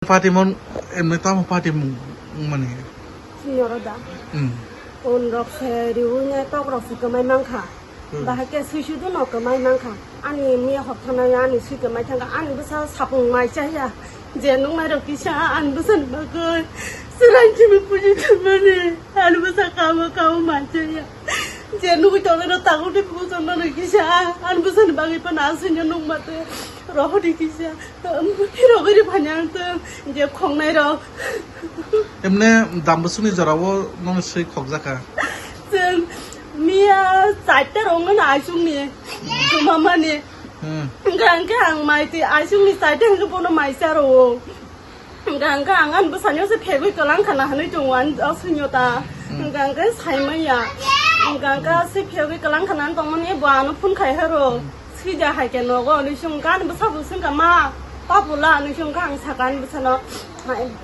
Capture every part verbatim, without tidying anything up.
Party mon, emne tamo party mung, mani. Senior da. Hmm. Phone rok se riwi ne tok rok se kwmai mankha. Hmm. Bahai ke sui sudu no kwmai mankha. Ani miya hok thana ya ani sui kwmai thangkha. Ani bwsa sapung mai cha ya. Je nung mai rok kisa ani bwsa ni bagwi. Swrang chini puji thangmani. Ani bwsa kamo kamo mai cha ya. Je nugwi tongnai rok tangwi twi puji thangmani kisa. Ani bwsa ni bagwi pa na sui no nung ma te. Rohori kisa. Phirogwi ri phani ang tong je khongnai rok. Emne dambusuni jorao nong sui khokjaka. Chwng miya chaita rok no aisung ni chuma mani. Hmm. Hingke ang mai ti aisung ni chaita hingke bono mai charo. Hingke ang ani bwsani se phegwi kalang khana hinwi tongo ani aswinyo ta. Hmm. Hingke sai maya. Hingke se phegwi kalang khana tongmani bo ano phone khai haro. Hmm. Sida hai ke nogo, ani sung kan bwsa bo sung ka ma, papula, ani sung ka ang saka ani bwsano,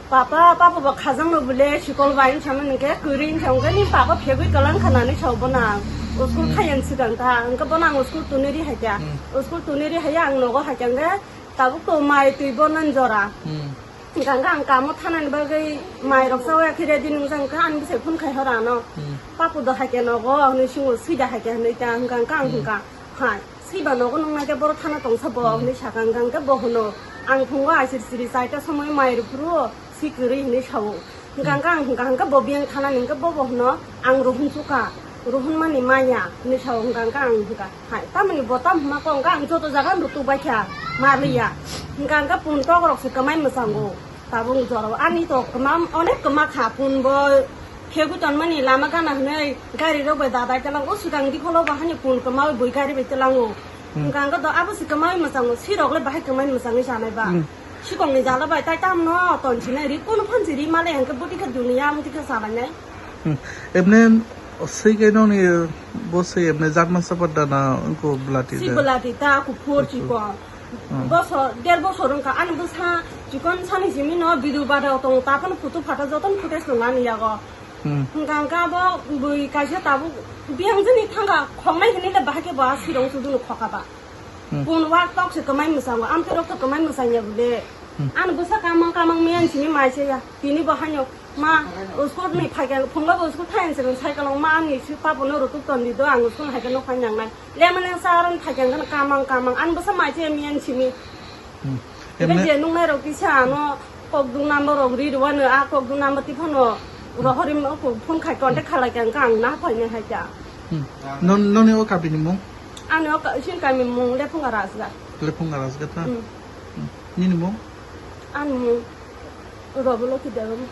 papa, papa bo khajang no bole, sikol bai wng sama nungke, kwrwi wng sama nungke, ni papa phegwi kalang khana ni sao bono ang, school Hmm. khayan sidang ta, hingke bono ang school tuni ri hai kya, Hmm. school tuni ri hai ang nogo hai kya hingke, tabuk to mai twi bono jora. Hmm. Hingke ang kamo thanani bagwi mai rok sawi akhe ready nung jang kha, ani bwsai phone khai hora ano, Hmm. papu do hai kya nogo, ani sung sida hai kya hinwi ta, hingke ang Hmm. hingka, hai. Siba nogo nung naikhe borok thana tongsa bo Hmm. hinwi sakha, hwnkha hwnkhe bo hwno, ang phungo aisir siri chaita somoi mai rw phuru si kwrwi hinwi sao. Hwnkha Hmm. hwnkhe ang hwnkha hwnkhe bo biyang thanani hwnkhe bo bo hwno, ang rohon chukha, rohon mani maya hinwi sao, hwnkha hwnkhe ang hwnkha, hai, tamoni bo tam hwma kok hwnkhe ang joto jaga rw tukbai kha, ma liya. Hmm. Hwnkha hwnkhe pun tok rok se kwmai mwchango. Tabuk jorao ani to kwma, onek kwma kha, phone bo phegwi tonmani lama gana hwnwi gari rok bai dadai telang o swkang dikholo bo hani phone kwmawi bui gari bai telango. Hmm. Hwnkha hwnkhe do abo se kwmawi mwchango, sirok le bahai kwmai mwchangwi sanai ba. Hmm. Sikongni jala bai tai tamno tonsinai ri, kunu phansi ri male hwnkhe bwtwi khe duniya amtwi khe salainai. Hmm. Emne swi khe noni bo swi emne jat mansa padda na wngkho belati si da? Belati ta kuphur Kuphur. Chikon. Hmm. Bosor, der bosor wngkha. Ani bwsa chikon sani simi no video bada tong ta phano photo photo joto no footage tongo ani yago. Hmm. Hwnkha hwnkha abo bui kaisa tabuk biyang jani thangkha khoknai hinwi le bahai khe bo a sirong sudu no khokha ba. Hmm. Kun wak tok se kwmai mwsango, amtwi rok to kwmai mwsang ya bole. Hmm. Ani bwsa kamang kamang miyan simi mai se ya. Tini bo hanyo ma school ni phaikha phungo bo school thayan se sai kalong ma ani si papo no rutuk ton di do ang school hai khe no phai nang nai. Lemon sa aron phaikha no kamang kamang ani bwsa mai se miyan simi. Hmm. Ebe Emne je nung nai rok kisa ano kok dung number rok ri rwano a kok dung number ti phano rohori mo ko phone khai contact khalai kha ang na phai ne hai kha. Hmm. Non, noni o kapi ni mung? Ani o ka, isin kami mung Lephunga Rajgat. Lephunga Rajgat na? Hmm. Hmm. Nini mung? Ani mung Roboloki Debang.